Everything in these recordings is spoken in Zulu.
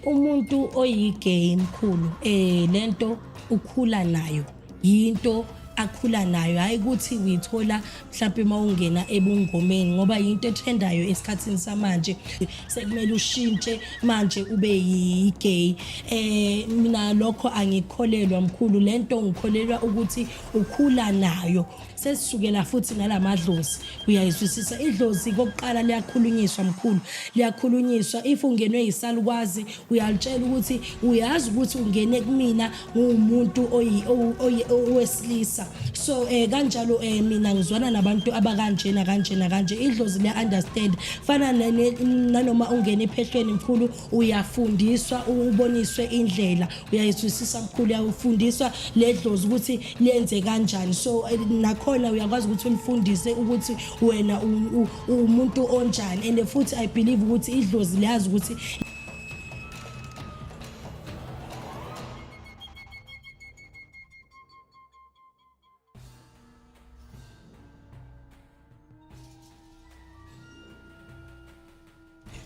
Umuntu oyi-gay mkhulu lento ukhula nayo, yinto akhula nayo, hhayi ukuthi uyithola mhlampe uma ungena ebungomeni, ngoba yinto etrendayo esikhathini samanje, sekumele ushintshe manje ube yi-gay. Mina lokho angikholelwa mkhulu, lento ngikholelwa ukuthi ukhula nayo. Sesisukela futhi nalamadlozi, uyayizwisisa idlozi kokuqala liyakhulunyiswa mkhulu, liyakhulunyiswa. If ungenwe yisalukwazi uyalitshela ukuthi uyazi ukuthi ungene kumina nguwumuntu owesilisa, so kanjalo mina ngizwana nabantu abakanjena kanjena kanje. Idlozi liya understand, fana nanoma ungena ephehlweni mkhulu, uyafundiswa uboniswe indlela, uyayizwisisa mkhulu, uyafundiswa ledlozi ukuthi lenze kanjani. So nakhona uyakwazi ukuthi ulifundise ukuthi wena umuntu onjani, and futhi I believe ukuthi idlozi liyazi ukuthi.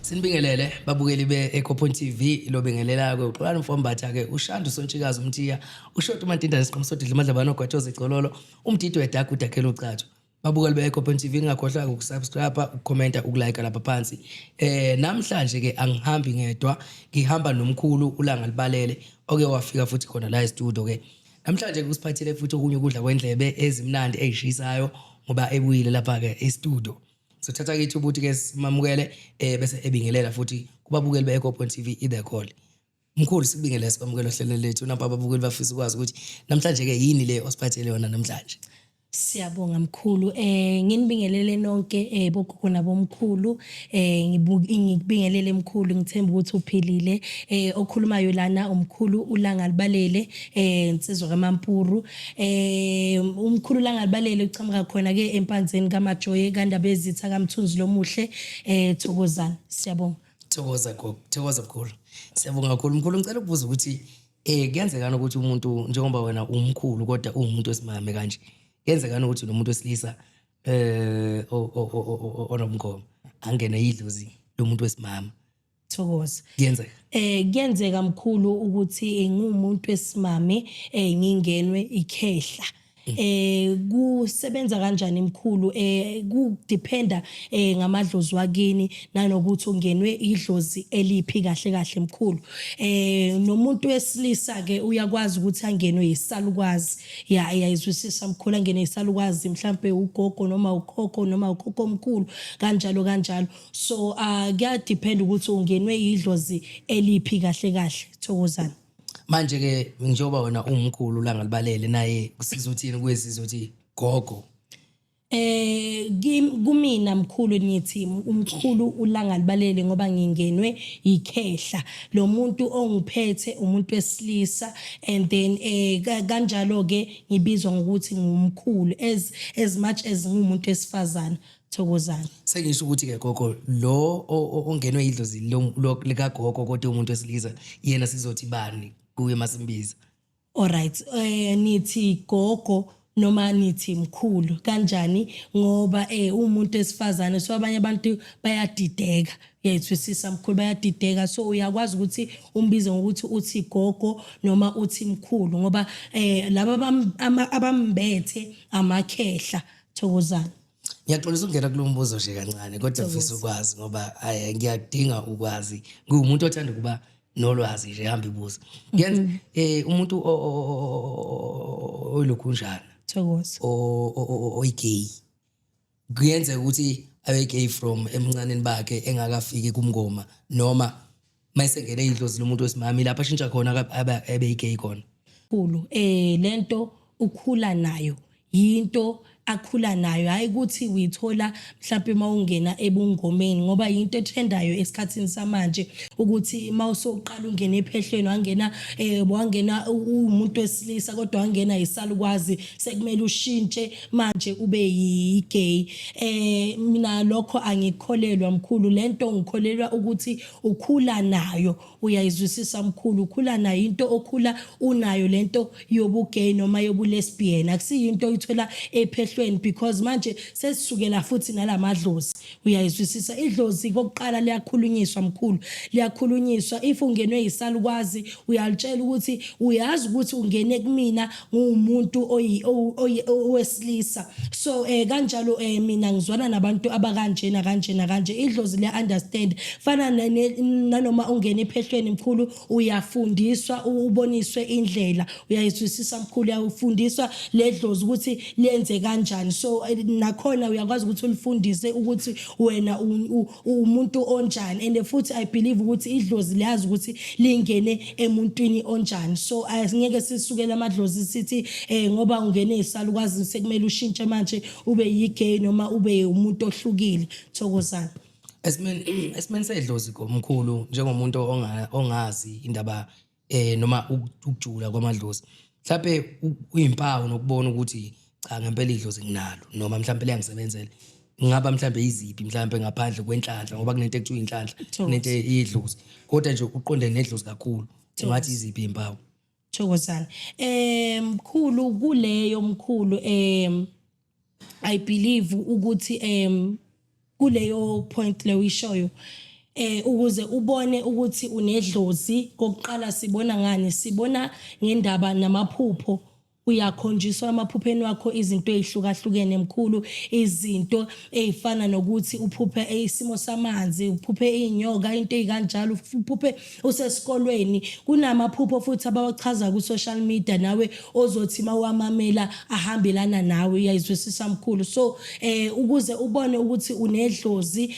Sinibingelele babukeli be-Echo Point TV, lobingelela ke uXolani Mfombatha ke uShandu Sontshikazi uMthiya uShoti uMantindane Siqomsodidla uMadlabane ogwatshoza igcololo umdidi wedagu udakhela ucatho. Babukeli be-Echo Point TV, ningakhohlwa ukusubscribe, ukukhomenta, ukulike lapha phansi. Namhlanje ke angihambi ngedwa, ngihamba nomkhulu uLanga Libalele oke wafika futhi khona la e-studio ke. Namhlanje kusiphathele futhi okunye ukudla kwendlebe ezimnandi ezishisayo ngoba ebuyile lapha ke e-studio. Sothatha kithi ukuthi ke simamukele bese ebingelela futhi kubabukeli be-Echo Point TV i-The Call. Mkhulu, sikubingelele, sikwamukele ohlelweni lethu. Nampa ababukeli bafisa ukwazi ukuthi namhlanje ke yini le osiphathele yona namhlanje. Siyabonga mkhulu, nginibingelele nonke bogogo nabomkhulu, ngikubingelele mkhulu, ngithemba ukuthi uphilile. Okhulumayo lana umkhulu uLanga Libalele, insizwa kaMampuru. Umkhulu uLanga Libalele uqhamuka khona ke empanzeni kaMajoye kaNdabezitha kaMthunzi lomuhle. Thokozani, siyabonga. Thokoza gogo, thokoza mkhulu. Siyabonga kakhulu mkhulu. Ngicela ukubuza ukuthi kuyenzekana ukuthi umuntu, njengoba wena umkhulu kodwa uwumuntu wesimame kanje, kuyenzekana ukuthi nomuntu wesilisa onomngoma angene idlozi lomuntu wesimama? Thokoza. Kuyenzeka? Kuyenzeka mkhulu ukuthi ngumuntu wesimame ngingenwe ikhehla. Kusebenza kanjani mkhulu? Ku dependa ngamadlozi wakini nanokuthi ungenwe idlozi eliphi kahle kahle mkhulu. Nomuntu wesilisa ke uyakwazi ukuthi angenwe yisalukwazi, ya iyayizwisisa mkhulu, angenwe yisalukwazi mhlambe ugogo noma ukhokho noma ukhokho omkhulu kanjalo kanjalo. So kuya depend ukuthi ungenwe idlozi eliphi kahle kahle. Thokozani. Manje ke njengoba wena umkhulu uLanga Libalele, naye sizothini kuye, sizothi gogo? Kumina mkhulu nithi umkhulu uLanga Libalele ngoba ngingenwe yikhehla. Lo muntu ongiphethe umuntu wesilisa, and then kanjalo ke ngibizwa ngokuthi ngumkhulu as much as ngumuntu wesifazana. Thokozani. Sengisho ukuthi ke gogo lo ongenwe idlozi likagogo kodwa umuntu wesilisa, yena sizothi bani kuye masimbiza? Alright, nithi gogo noma nithi mkhulu kanjani, ngoba umuntu esifazane, so abanye abantu bayadideka, uyayizwisisa mkhulu, bayadideka. So uyakwazi ukuthi umbize ngokuthi uthi gogo noma uthi mkhulu, ngoba laba abambethe amakhehla. Thokozani. Ngiyaxolisa ukungena kulo mbuzo nje kancane, kodwa ngifisa ukwazi ngoba ngiyadinga ukwazi, ngiwumuntu othanda ukuba nolwazi nje, hamba ibuza. Ngenza umuntu oyilokhunjana. Thokoza. Oyi-gay, kuyenzeka ukuthi abe gay from emncaneni bakhe engakafiki kumngoma, noma mayesengene idlozi lomuntu wesimame lapho ashintsha khona abe gay khona? Mkhulu, lento ukhula nayo, yinto akhula nayo, hayi ukuthi uyithola mhlampe uma ungena ebungomeni, ngoba yinto etrendayo esikhathini samanje ukuthi uma usoqala ungena ephehlweni, wangena uwumuntu wesilisa kodwa wangena yisalukwazi, sekumele ushintshe manje ube yi-gay. Mina lokho angikholelwa mkhulu, lento ngikholelwa ukuthi ukhula nayo, uyayizwisisa mkhulu, ukhula nayo, into okhula unayo lento yobu-gay noma yobu-lesbian, akusiyinto oyithola ephehlweni. ephehlweni, because manje sesisukela futhi nalamadlozi. Uyayizwisisa? Idlozi kokuqala liyakhulunyiswa, mkhulu, liyakhulunyiswa. If ungenwe yisalukwazi, uyalitshela ukuthi uyazi ukuthi ungene kumina nguwumuntu owesilisa, so kanjalo mina ngizwana nabantu abakanjena kanjena kanje. Idlozi liya understand. Fana nanoma ungena ephehlweni, mkhulu, uyafundiswa, uboniswe indlela. Uyayizwisisa, mkhulu? Uyafundiswa ledlozi ukuthi lenze kanjani. So nakhona uyakwazi ukuthi ulifundise ukuthi wena umuntu onjani, and futhi I believe ukuthi idlozi liyazi ukuthi lingene emuntwini onjani. So asingeke sisukele amadlozi sithi ngoba ungene isalukwazi sekumele ushintshe manje ube yi-gay noma ube umuntu ohlukile. Thokozani. Esimeni sedlozi, komkhulu, njengomuntu ongazi indaba noma ukujula kwamadlozi, mhlawumbe uyimpawu nokubona ukuthi cha, ngempela idlozi nginalo, noma mhlawumbe liyangisebenzela, ngaba mhlawumbe iziphi, mhlawumbe ngaphandle kwenhlanhla, ngoba kunento ekuthiwa inhlanhla, kunento eyidlozi, kodwa nje uqonde nedlozi kakhulu, ungathi iziphi izimpawu? Thokozani. Mkhulu, kuleyo, mkhulu, I believe ukuthi kuleyo point leyo ishoyo, ukuze ubone ukuthi unedlozi, kokuqala sibona ngani? Sibona ngendaba namaphupho. Uyakhonjiswa emaphupheni wakho izinto ezihlukahlukene, mkhulu, izinto ezifana nokuthi uphuphe isimo samanzi, uphuphe inyoka, into ezikanjalo, uphuphe usesikolweni. Kunamaphupho futhi abawachaza ku social media, nawe ozothi mawamamela ahambelana nawe. Uyayizwisisa, mkhulu? So ukuze ubone ukuthi unedlozi,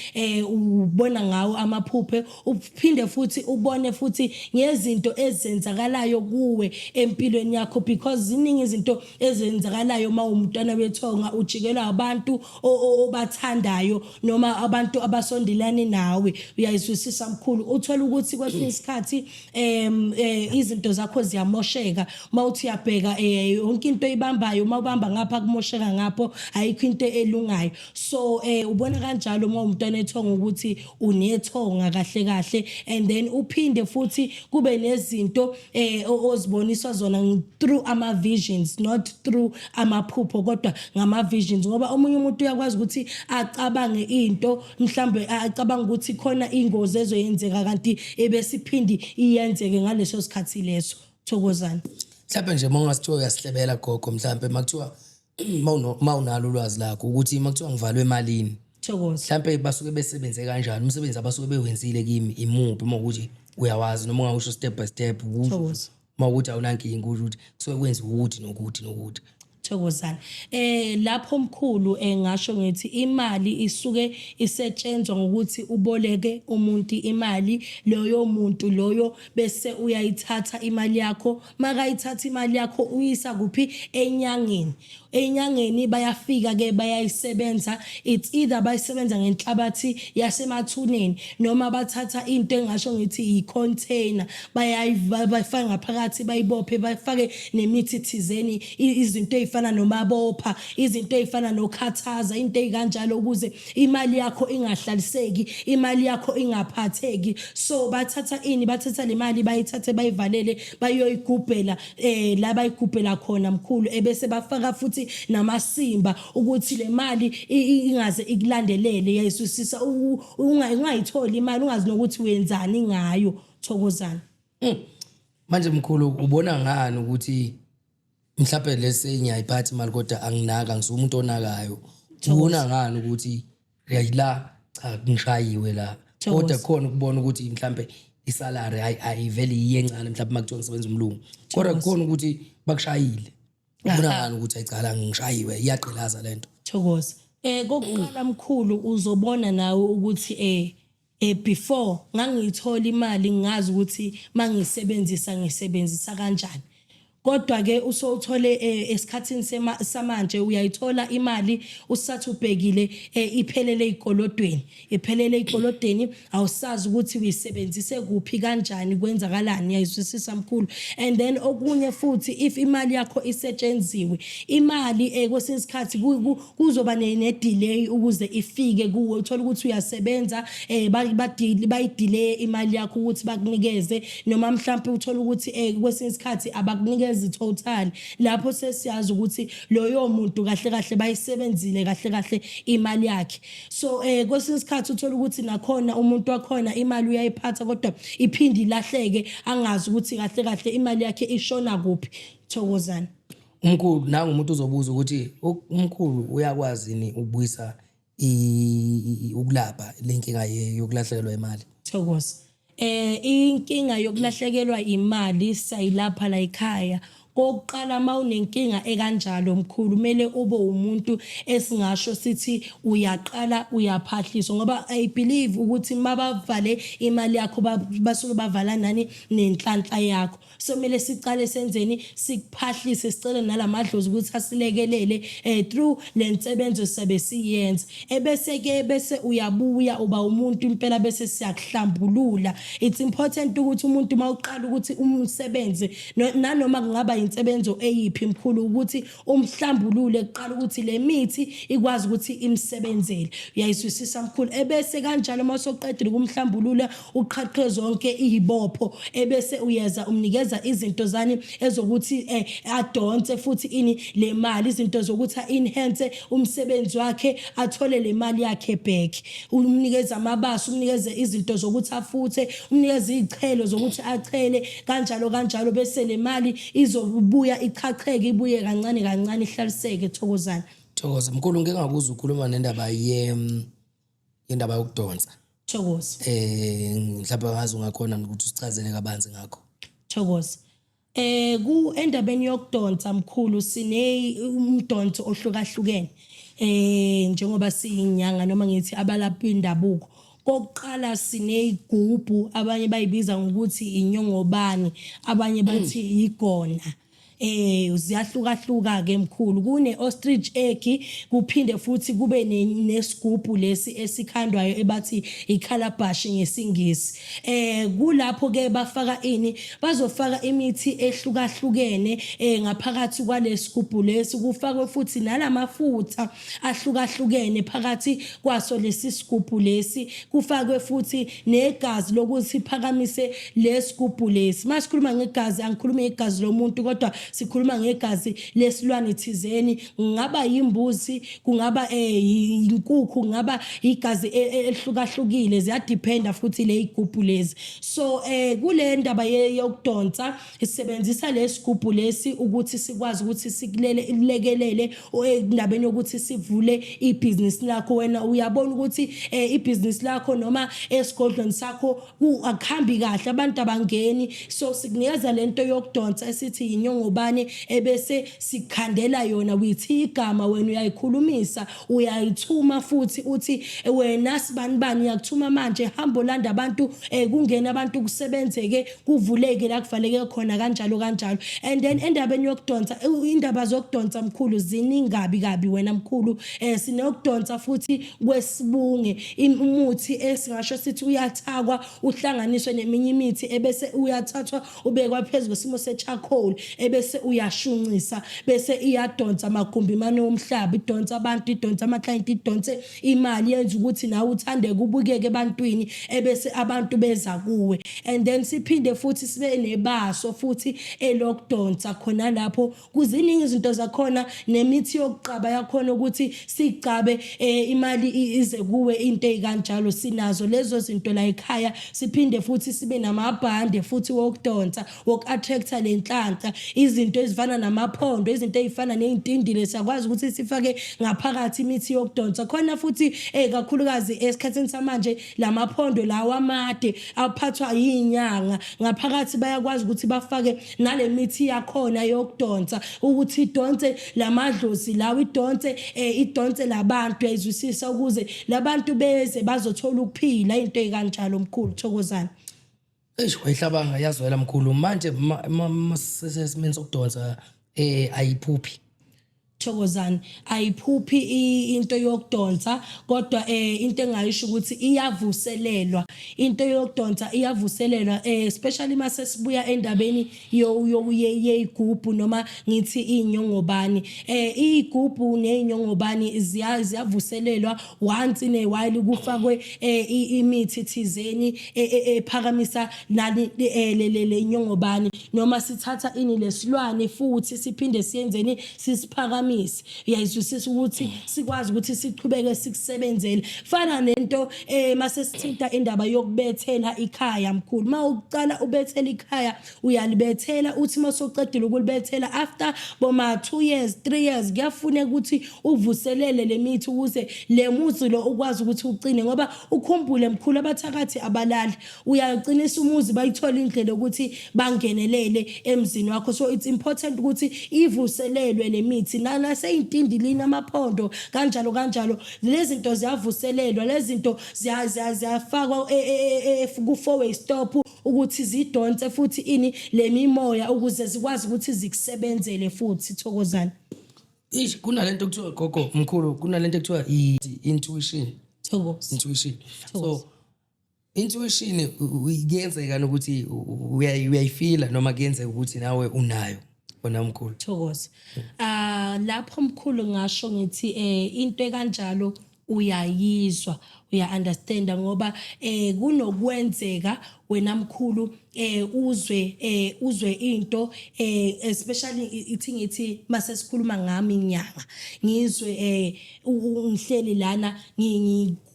ubona ngawo amaphuphe, uphinde futhi ubone futhi ngezinto ezenzakalayo kuwe empilweni yakho, because ziningi izinto ezenzakalayo uma umntwana wethonga, ujikelwa abantu obathandayo noma abantu abasondelane nawe. Uyayizwisisa, mkhulu? Uthola ukuthi kwesinye isikhathi izinto zakho ziyamosheka. Mawuthi uyabheka, yonke into oyibambayo, uma ubamba ngapha kumosheka ngapho, ayikho into elungayo. So ubona kanjalo uma umntwana ethonga ukuthi unethonga kahle kahle. And then uphinde futhi kube nezinto oziboniswa zona through ama visions, not through amaphupho, kodwa ngama visions, ngoba omunye umuntu uyakwazi ukuthi acabange into, mhlambe acabanga ukuthi khona ingozi ezoyenzeka, kanti ebesiphindi iyenzeke ngaleso sikhathi leso. Thokozani. Mhlawumbe nje uma ungasithiwa uyasihlebela, gogo, mhlawumbe makuthiwa mawunalo ulwazi lakho ukuthi makuthiwa ngivalwe emalini, Thokoza. mhlampe basuke besebenze kanjani, umsebenzi abasuke bewenzile kimi imuphi, uma ukuthi uyawazi, noma ungawusho step by step ukusho, Thokoza. uma ukuthi awunankinga, usho ukuthi kusuke kwenziwa ukuthi nokuthi nokuthi. Thokozani. Lapho, mkhulu, engasho ngithi imali isuke isetshenzwa ngokuthi uboleke umuntu imali, loyo muntu loyo bese uyayithatha imali yakho. Makayithatha imali yakho, uyisa kuphi? Enyangeni. Enyangeni bayafika ke bayayisebenza. It's either bayisebenza ngenhlabathi yasemathuneni, noma bathatha into engasho ngithi i-container, bayifaka ngaphakathi, bayibophe, bayifake nemithi thizeni, izinto ezifana nomabopha, izinto ezifana nokhathaza, into ezikanjalo, ukuze imali yakho ingahlaliseki, imali yakho ingaphatheki. So bathatha ini? Bathatha le mali, bayithathe, bayivalele, bayoyigubhela la bayigubhela khona, mkhulu, ebese bafaka futhi namasimba ukuthi le mali ingaze ikulandelele. Yayiswisisa? Ungayitholi imali, ungazi nokuthi wenzani ngayo. Thokozani. Manje mkhulu, ubona ngani ukuthi mhlawumbe lese ngiyayiphatha imali kodwa anginaka, ngisumuntu onakayo, ubona ngani ukuthi la cha, ngishayiwe la? Thokoza. Kodwa khona ukubona ukuthi mhlambe isalary ayivele iye encane, mhlawumbe makuthiwa ngisebenza umlungu, kodwa kukhona ukuthi bakushayile, ubona ngani ukuthi ayicala, ngishayiwe, iyagqilaza lento? Thokoza. Kokuqala, mkhulu, uzobona nawe ukuthi before ngangiyithola imali, ngazi ukuthi mangisebenzisa ngisebenzisa kanjani. Kodwa ke usowuthole esikhathini samanje uyayithola imali, usathi ubhekile, iphelele ikolodweni, iphelele ikolodweni, awusazi ukuthi uyisebenzise kuphi, kanjani, kwenzakalani. Uyayizwisisa, mkhulu? And then okunye futhi, if imali yakho isetshenziwe imali, kwesinye isikhathi kuzoba ne-delay ukuze ifike kuwe. Uthola ukuthi uyasebenza, bayidelay imali yakho ukuthi bakunikeze, noma mhlawumbe uthola ukuthi kwesinye isikhathi abakunikezi. ezi-total lapho sesiyazi ukuthi loyo muntu kahle kahle bayisebenzile kahle kahle imali yakhe. So kwesinye isikhathi uthola ukuthi nakhona umuntu wakhona imali uyayiphatha kodwa iphinde ilahleke, angazi ukuthi kahle kahle imali yakhe ishona kuphi. Thokozani. Umkhulu, nangu umuntu uzobuza ukuthi umkhulu uyakwazi yini ukubuyisa ukulapha le nkinga yokulahlekelwa imali? Thokoza. Inkinga yokulahlekelwa imali sayilapha la ekhaya. Kokuqala, mawunenkinga ekanjalo mkhulu, kumele ube umuntu esingasho sithi uyaqala uyaphahliswa, ngoba I believe ukuthi mabavale imali yakho basuke bavala nani nenhlanhla yakho. So kumele siqale senzeni, sikuphahlise, sicele nalamadlozi ukuthi asilekelele through le nsebenzo siyabe siyenza, ebese ke bese uyabuya uba umuntu impela, bese siyakuhlambulula. It's important ukuthi umuntu mawuqala ukuthi umsebenze nanoma kungaba insebenzo eyiphi mkhulu, ukuthi umhlambulule kuqala ukuthi le mithi ikwazi ukuthi imsebenzele. Uyayizwisisa mkhulu? Ebese kanjalo mawusoqedile ukumhlambulula, uqhaqhe zonke izibopho, ebese uyeza umnikeza izinto zani ezokuthi adonse futhi ini le mali, izinto zokuthi a-enhance umsebenzi wakhe, athole le mali yakhe back. Umnikeza amabaso, umnikeze izinto zokuthi afuthe, umnikeze izichelo zokuthi achele, kanjalo kanjalo, bese le mali izobuya ichacheke, ibuye kancane kancane, ihlaliseke. Thokozani. Thokoza mkhulu, ngike ngakuzwa ukhuluma nendaba yendaba yokudonsa. Thokoza. Mhlawumbe ngazi ungakhona ukuthi usichazele kabanzi ngakho. Thokoza. Ku endabeni yokudonsa mkhulu, sine umdonso ohlukahlukene. Njengoba siyinyanga noma ngithi abalaphi indabuko. Kokuqala sineyigubhu, abanye bayibiza ngokuthi inyongobani, abanye bathi igona. Ziyahlukahluka ke mkhulu, kune ostrich egg, kuphinde futhi kube nesigubhu lesi esikhandwayo ebathi icalabash ngesingisi. Kulapho ke bafaka ini, bazofaka imithi ehlukahlukene ngaphakathi kwalesigubhu lesi, kufakwe futhi nalamafutha ahlukahlukene phakathi kwaso lesi sigubhu lesi, kufakwe futhi negazi lokuthi phakamise lesigubhu lesi. Masikhuluma ngegazi, angikhulumi ngegazi lomuntu, kodwa sikhuluma ngegazi lesilwane thizeni, kungaba yimbuzi, kungaba inkukhu, kungaba igazi elihlukahlukile, ziyadependa futhi le igubhu lezi. So kule ndaba yokudonsa sisebenzisa lesigubhu lesi ukuthi sikwazi ukuthi sikulekelele endabeni yokuthi sivule ibhizinisi lakho. Wena uyabona ukuthi ibhizinisi lakho noma esigodlweni sakho akuhambi kahle, abantu abangeni, so sikunikeza lento yokudonsa esithi inyongobane, ebese sikhandela yona withi igama, wena uyayikhulumisa, uyayithuma futhi uthi wena sibani bani, uyakuthuma manje, hamba olanda abantu, kungena abantu, kusebenzeke, kuvuleke la kuvaleke khona, kanjalo kanjalo. And then endabeni yokudonsa, indaba zokudonsa mkhulu ziningabi kabi wena mkhulu. Sinokudonsa futhi kwesibunge, umuthi esingasho sithi uyathakwa, uhlanganiswe neminye imithi, ebese uyathathwa ubekwa phezulu kwesimo se-charcoal, ebese uyashuncisa, bese iyadonsa amagumbi mane omhlaba, idonsa abantu, idonsa ama-client, idonse imali, yenza ukuthi nawe uthandeke, ubukeke ebantwini, ebese abantu beza kuwe. And then siphinde futhi sibe nebaso futhi elokudonsa khona lapho. Kuziningi izinto zakhona nemithi yokuqaba yakhona ukuthi sicabe imali ize kuwe, into ezikanjalo sinazo lezo zinto la ekhaya. Siphinde futhi sibe namabhande futhi wokudonsa, woku-attracta le nhlanhla, izinto ezifana namaphondo, izinto ey'fana ney'ntindile, siyakwazi ukuthi sifake ngaphakathi imithi yokudonsa khona futhi, kakhulukazi esikhathini samanje lamaphondo lawa amade aphathwa yinyanga, ngaphakathi bayakwazi ukuthi bafake nale mithi yakhona yokudonsa ukuthi idonse lamadlozi lawo, idonse labantu, uyayizwisisa, ukuze labantu beze bazothola ukuphila, into ey'kanjalo mkhulu. Thokozani. Eish, wayihlabanga yazwela mkhulu. Manje masesimeni sokudonsa ayiphuphi? Thokozani. Ayiphuphi into yokudonsa, kodwa into engayisho ukuthi iyavuselelwa. Into yokudonsa iyavuselelwa, especially mase sibuya endabeni yeyigubhu, noma ngithi inyongobani. Iyigubhu neyinyongobani ziyavuselelwa once in a while, kufakwe imithi thizeni ephakamisa nani le nyongobani, noma sithatha ini lesilwane futhi siphinde siyenzeni, sisiphakamise. Uyayizwisisa ukuthi sikwazi ukuthi siqhubeke sikusebenzele. Fana nento mase sithinta indaba yokubethela ikhaya, mkhulu. Ma uqala ubethela ikhaya, uyalibethela, uthi mase uqedile ukulibethela after boma 2 years, 3 years, kuyafuneka ukuthi uvuselele lemithi ukuze le muzi lo ukwazi ukuthi uqine, ngoba ukhumbule mkhulu, abathakathi abalali. Uyaqinisa umuzi, bayithola indlela yokuthi bangenelele emzini wakho. So it's important ukuthi ivuselelwe lemithi, naseyintindilini, amaphondo, kanjalo kanjalo. Lezi zinto ziyavuselelwa, lezi zinto ziyafakwa ku four way stop ukuthi zidonse futhi ini lemimoya ukuze zikwazi ukuthi zikusebenzele futhi, Thokozani. Ish, kunalento kuthiwa, gogo, mkhulu, kunalento ekuthiwa i-intuition. Thokoza. Intuition. So intuition kuyenzeka ukuthi uyayifila noma kuyenzeka ukuthi nawe unayo wena, mkhulu? Thokoza. Ah, lapho mkhulu, ngasho ngithi into ekanjalo uyayizwa, uya understand, ngoba kunokwenzeka wena mkhulu uzwe into, especially ithi ngithi mase sikhuluma ngami inyanga, ngizwe ngihleli lana,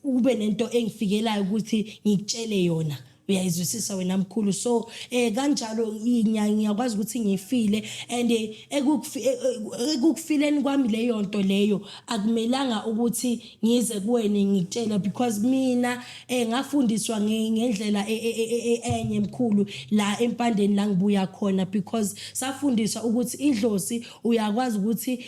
kube nento engifikelayo ukuthi ngikutshele yona. Uyayizwisisa wena mkhulu? So kanjalo ngiyakwazi ukuthi ngifile, and ekukufileni kwami leyo nto leyo akumelanga ukuthi ngize kuwena ngikutshele, because mina ngafundiswa ngendlela enye mkhulu la empandeni la ngibuya khona, because safundiswa ukuthi idlozi uyakwazi ukuthi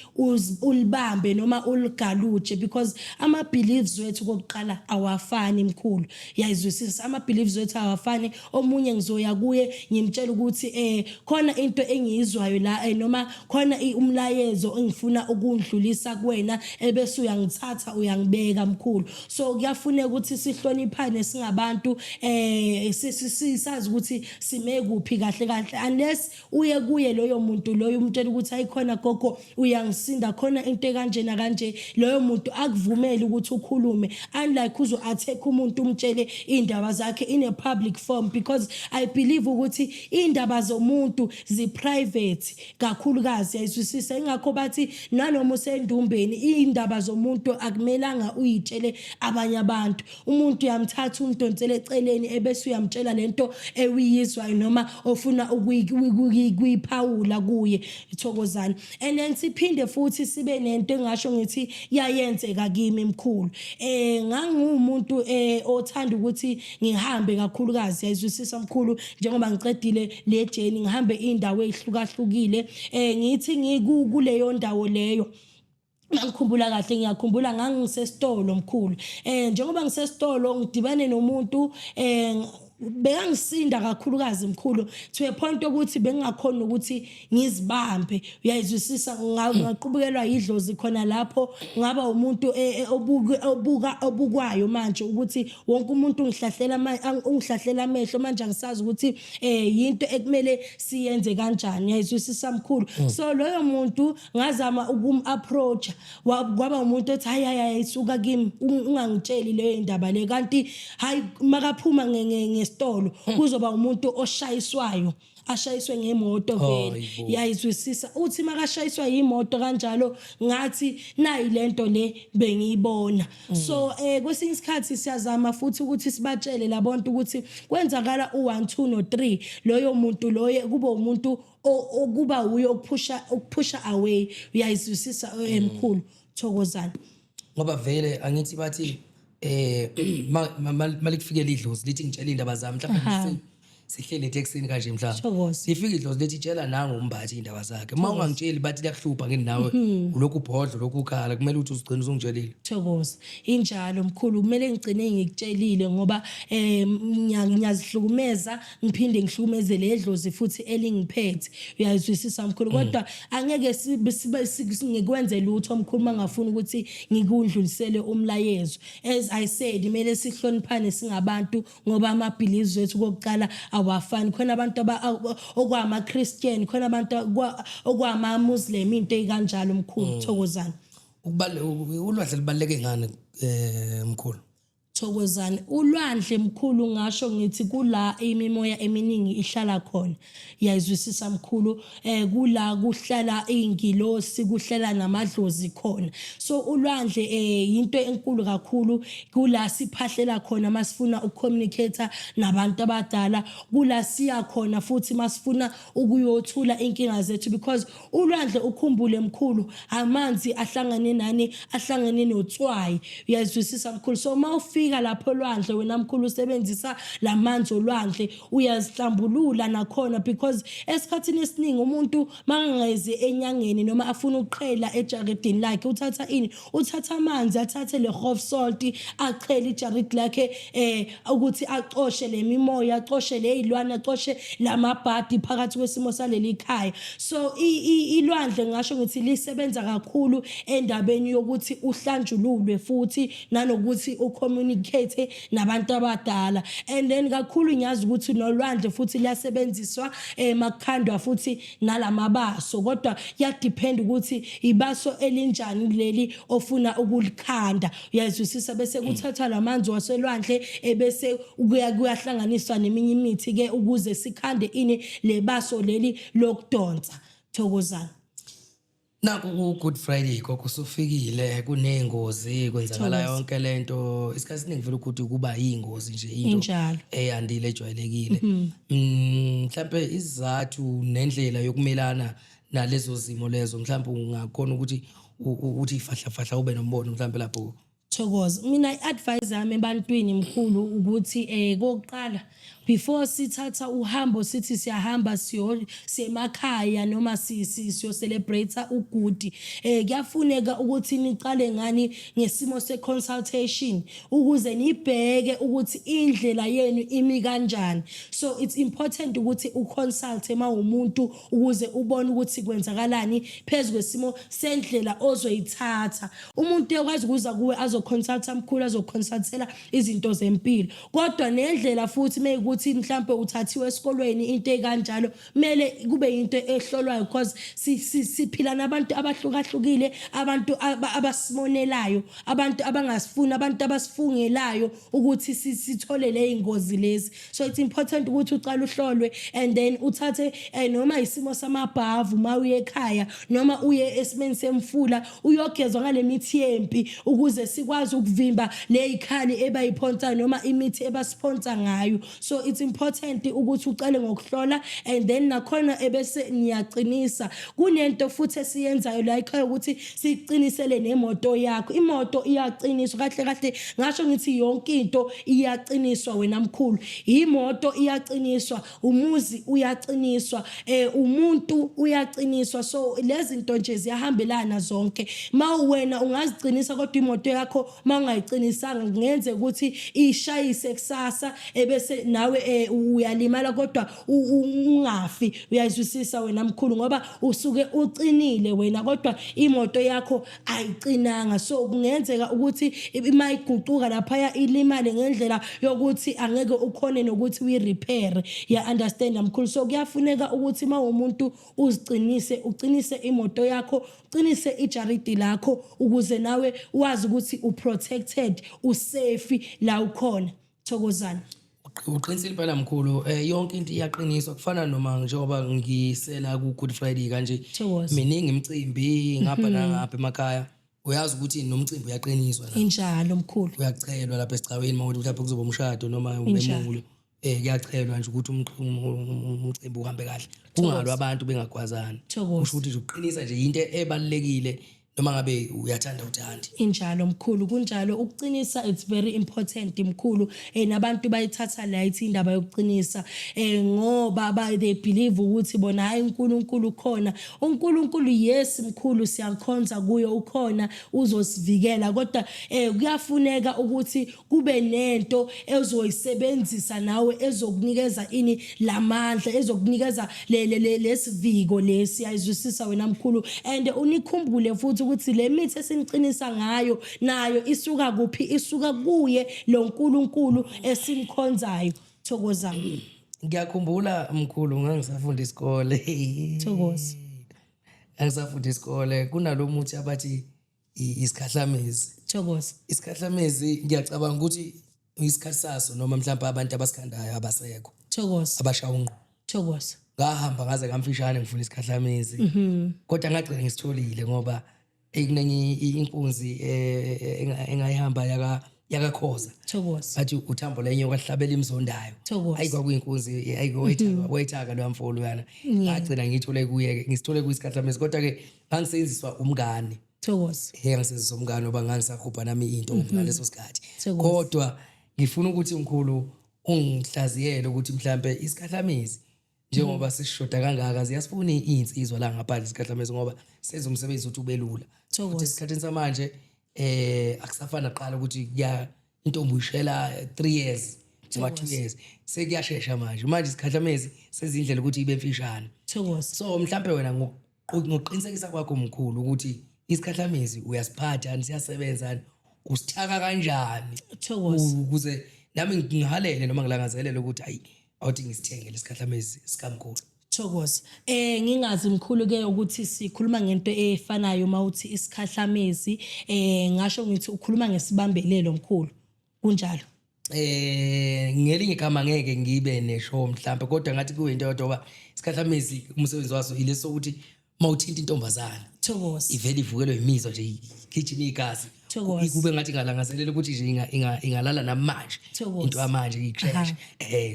ulibambe noma uligaluje, because ama beliefs wethu kokuqala awafani, mkhulu. Yayizwisisa? Ama beliefs wethu awafani. Omunye ngizoya kuye ngimtshela ukuthi khona into engiyizwayo la, noma khona umlayezo engifuna ukundlulisa kuwena, ebese uyangithatha uyangibeka, mkhulu. So kuyafuneka ukuthi sihloniphane singabantu, sisazi ukuthi sime kuphi kahle kahle, unless uye kuye loyo muntu loyo umtshela ukuthi ayikhona gogo, uyangisinda, khona into ekanje nakanje, loyo muntu akuvumeli ukuthi ukhulume, unlike uzo attack umuntu umtshele indaba zakhe in a public form, because I believe ukuthi indaba zomuntu zi private kakhulukazi. Yayizwisisa? Ingakho bathi nanoma usendumbeni, indaba zomuntu akumelanga uyitshele abanye abantu. Umuntu uyamthatha umdonsele eceleni, ebese uyamtshela lento ewuyizwayo noma ofuna ukuyiphawula kuye, Thokozani. And then siphinde futhi sibe nento engasho ngithi yayenzeka kimi, mkhulu. Ngangumuntu othanda ukuthi ngihambe kakhulukazi, yayizwisisa mkhulu, njengoba ngicedile le journey, ngihambe indawo ezihlukahlukile. Ngithi ngikuleyo ndawo leyo, ngangikhumbula kahle, ngiyakhumbula ngangisesitolo mkhulu. Njengoba ngisesitolo ngidibane nomuntu, bekangisinda kakhulukazi mkhulu, to a point ukuthi bengingakhona ukuthi ngizibambe. Uyayizwisisa? Ngaqubukelwa idlozi khona lapho, ngaba umuntu obuka obukwayo manje, ukuthi wonke umuntu ungihlahlela amehlo manje, angisazi ukuthi yinto ekumele siyenze kanjani. Uyayizwisisa mkhulu? So loyo muntu ngazama ukum approach, kwaba umuntu othi, "Hayi, hayi, hayi, suka kimi, ungangitsheli leyo indaba le." Kanti hayi, makaphuma ngesitolo kuzoba umuntu oshayiswayo, ashayiswe ngemoto vele. Hayibo. Yayizwisisa? Uthi makashayiswa yimoto kanjalo, ngathi nayi lento le bengiyibona. So kwesinye isikhathi siyazama futhi ukuthi sibatshele labontu ukuthi kwenzakala u1, 2 no 3, loyo muntu loyo kube umuntu okuba uyo ukuphusha away. Uyayizwisisa, mkhulu? Thokozani. Ngoba vele angithi bathi malikufikela idlozi lithi ngitshela indaba zami, mhlawumbe Sihleli etekisini kanje mhlawumbe. Thokoza. Sifika idlozi lethi tshela nangu umbathi indaba zakhe. Uma ungangitsheli bathi liyakuhlupha ngini nawe ulokhu ubhodla ulokhu ukhala kumele ukuthi uzigcine usungitshelile. Thokoza. Injalo mkhulu, kumele ngigcine ngikutshelile ngoba ngiyazihlukumeza ngiphinde ngihlukumeze le dlozi futhi elingiphethe. Uyayizwisisa mkhulu, kodwa angeke ngikwenze lutho mkhulu mangafuni ukuthi ngikudlulisele umlayezo. As I said, kumele sihloniphane singabantu ngoba ama beliefs wethu kokuqala awafani. Khona abantu okwama Christian, khona abantu okwama Muslim, into ekanjalo mkhulu. Thokozani. Ulwandle lubaluleke ngani mkhulu? Thokozani. Ulwandle mkhulu, ngasho ngithi kula imimoya eminingi ihlala khona. Yayizwisisa mkhulu, kula kuhlala ingilosi, kuhlala namadlozi khona. So ulwandle into enkulu kakhulu, kula siphahlela khona masifuna ukucommunicate nabantu abadala, kula siya khona futhi masifuna ukuyothula inkinga zethu, because ulwandle, ukhumbule mkhulu, amanzi ahlangane nani, ahlangane notswayi. Uyazwisisa mkhulu? So mawufika lapho olwandle wena mkhulu, usebenzisa lamanzi olwandle, uyazihlambulula nakhona, because esikhathini esiningi umuntu mangangezi enyangeni noma afuna ukuqhela ejaridini lakhe, uthatha ini? Uthatha amanzi, athathe le rough salt, achele ijaridi lakhe ukuthi acoshe le mimoya, acoshe le zilwane, acoshe lamabhadi phakathi kwesimo saleli khaya. So ilwandle ngasho ngithi lisebenza kakhulu endabeni yokuthi uhlanjululwe futhi nanokuthi ucommunicate nabantu abadala. And then kakhulu ngiyazi ukuthi nolwandle futhi liyasebenziswa makukhandwa futhi nalamabaso, kodwa kuyadepend ukuthi ibaso elinjani leli ofuna ukulikhanda. Uyazwisisa? Bese kuthathwa lamanzi waselwandle, ebese kuyahlanganiswa neminye imithi ke ukuze sikhande ini, lebaso leli lokudonsa. Thokozani. Naku ku Good Friday gogo usufikile, kunengozi kwenzakala Thokoza. yonke lento. Isikhathi esiningi vele ukuthi kuba yingozi nje into eyandile ejwayelekile. Mhlambe isizathu nendlela yokumelana nalezo zimo lezo, mhlambe ungakhona ukuthi uthi fahla fahla ube nombono mhlambe lapho. Thokoza. Mina i-advice yami ebantwini mkhulu ukuthi kokuqala, before sithatha uhambo sithi siyahamba siyo semakhaya noma siyo celebrate ugudi, kuyafuneka ukuthi niqale ngani? Ngesimo se consultation ukuze nibheke ukuthi indlela yenu imi kanjani. So it's important ukuthi uconsult mawumuntu ukuze ubone ukuthi kwenzakalani phezulu kwesimo sendlela ozoyithatha. Umuntu uyakwazi ukuza kuwe azoconsulta mkhulu, azoconsultela izinto zempilo, kodwa nendlela futhi meyikuthi mhlambe uthathiwe esikolweni, into ekanjalo, kumele kube into ehlolwayo because siphila nabantu abahlukahlukile, abantu abasimonelayo, abantu abangasifuni, abantu abasifungelayo ukuthi sithole le ingozi lezi. So it's important ukuthi uqale uhlolwe and then uthathe noma isimo samabhavu ma uye ekhaya noma uye esimeni semfula uyogezwa ngale mithi yempi ukuze sikwazi ukuvimba le yikhali ebayiphonsa noma imithi ebasiphonsa ngayo. So it's important ukuthi uqale ngokuhlola and then nakhona ebese niyaqinisa. Kunento futhi esiyenzayo la ekhaya ukuthi siqinisele nemoto yakho. Imoto iyaqiniswa. Kahle kahle ngasho ngithi yonke into iyaqiniswa wena mkhulu. Imoto iyaqiniswa, umuzi uyaqiniswa, umuntu uyaqiniswa. So lezi zinto nje ziyahambelana zonke. Ma wena ungaziqinisa kodwa imoto yakho ma ungayiqinisanga kungenzeka ukuthi ishayise kusasa, ebese nawe uyalimala kodwa ungafi. Uyayizwisisa wena mkhulu? Ngoba usuke uqinile wena kodwa imoto yakho ayiqinanga, so kungenzeka ukuthi ima iguquka laphaya ilimale ngendlela yokuthi angeke ukhone nokuthi uyi-repair. Ya understand mkhulu? So kuyafuneka ukuthi uma umuntu uziqinise, uqinise imoto yakho, uqinise ijaridi lakho ukuze nawe wazi ukuthi uprotected, usafe la ukhona. Thokozani. Uqinisile impela mkhulu, yonke into iyaqiniswa. Kufana noma njengoba ngisela ku Good Friday kanje, Thokoza. miningi imicimbi ngapha nangapha emakhaya. Uyazi ukuthi nomcimbi uyaqiniswa la. Injalo mkhulu. Uyachelwa lapha esigcawini mawuthi mhlawumbe kuzoba umshado noma Injalo. umemulo, kuyachelwa nje ukuthi umcimbi uhambe kahle, kungalwa abantu bengagwazani. Thokoza. Kusho ukuthi nje ukuqinisa nje into ebalulekile. Noma ngabe uyathanda uthandi. Injalo mkhulu, kunjalo. Ukuqinisa, it's very important mkhulu. Nabantu bayithatha light indaba yokuqinisa, ngoba they believe ukuthi bona, hayi, uNkulunkulu ukhona. UNkulunkulu, yes mkhulu, siyakhonza kuyo, ukhona, uzosivikela, kodwa kuyafuneka ukuthi kube nento ezoyisebenzisa nawe ezokunikeza ini lamandla, ezokunikeza lesiviko lesi. Ayizwisisa wena mkhulu? And unikhumbule futhi ukuthi le mithi esiniqinisa ngayo nayo isuka kuphi? Isuka kuye lo nkulunkulu esimkhonzayo. Thokoza. Ngiyakhumbula mkhulu, ngangisafunda isikole. Thokoza. Ngangisafunda isikole, kunalo muthi abathi isikhahlamezi. Thokoza. Isikhahlamezi, ngiyacabanga ukuthi isikhathi saso noma mhlawumbe abantu abasikhandayo abasekho. Thokoza. Abashaya unqo. Thokoza. Ngahamba ngaze ngamfishane ngifuna isikhahlamezi, kodwa ngagcina ngisitholile ngoba ekunenye inkunzi engayihamba yakaKhoza. Thokoza. Bathi uthambo lenyoka lihlabela imzondayo. Thokoza. Ayi, kwakuyinkunzi, ayi, wayithaka loya mfolo yana. Ngagcina ngiyithole kuye-ke, ngisithole kuyisikhahlamizi, kodwa-ke ngangisebenziswa umngane. Thokoza. He, ngisebenziswa umngane ngoba ngangisahubha nami intombi ngaleso sikhathi. Thokoza. Kodwa ngifuna ukuthi mkhulu ungihlaziyele ukuthi mhlambe isikhahlamezi, njengoba sishoda kangaka, ziyasifuna iy'nsizwa la ngaphandle isikhahlamezi, ngoba senza umsebenzi ukuthi ube lula. Thokoza. Futhi esikhathini samanje akusafani naqala ukuthi kuya intombi uyishela 3 years noma 2 years, sekuyashesha manje. Manje isikhahlamezi sezindlela ukuthi ibe mfishane. Thokoza. So mhlambe wena ngokuqinisekisa kwakho mkhulu ukuthi isikhahlamezi uyasiphatha, siyasebenza, usithaka kanjani? Thokoza. Ukuze nami ngihalele noma ngilangazelele ukuthi ayi, awuthi ngisithenge lesikhahlamezi sikamkhulu. Thokoza. Ngingazi mkhulu ke ukuthi sikhuluma ngento efanayo mawuthi isikhahlamezi, ngasho ngithi ukhuluma ngesibambelelo mkhulu. Kunjalo? Ngelinye igama ngeke ngibe neshow mhlambe, kodwa ngathi kuyinto yodwa, ngoba isikhahlamezi umsebenzi waso ileso ukuthi mawuthinta intombazana Thokoza. ivele ivukelwe imizwa nje, igijima igazi. Thokoza. Kube ngathi ngalangazelela ukuthi nje ingalala namanje. Thokoza. Into yamanje ikusheshe,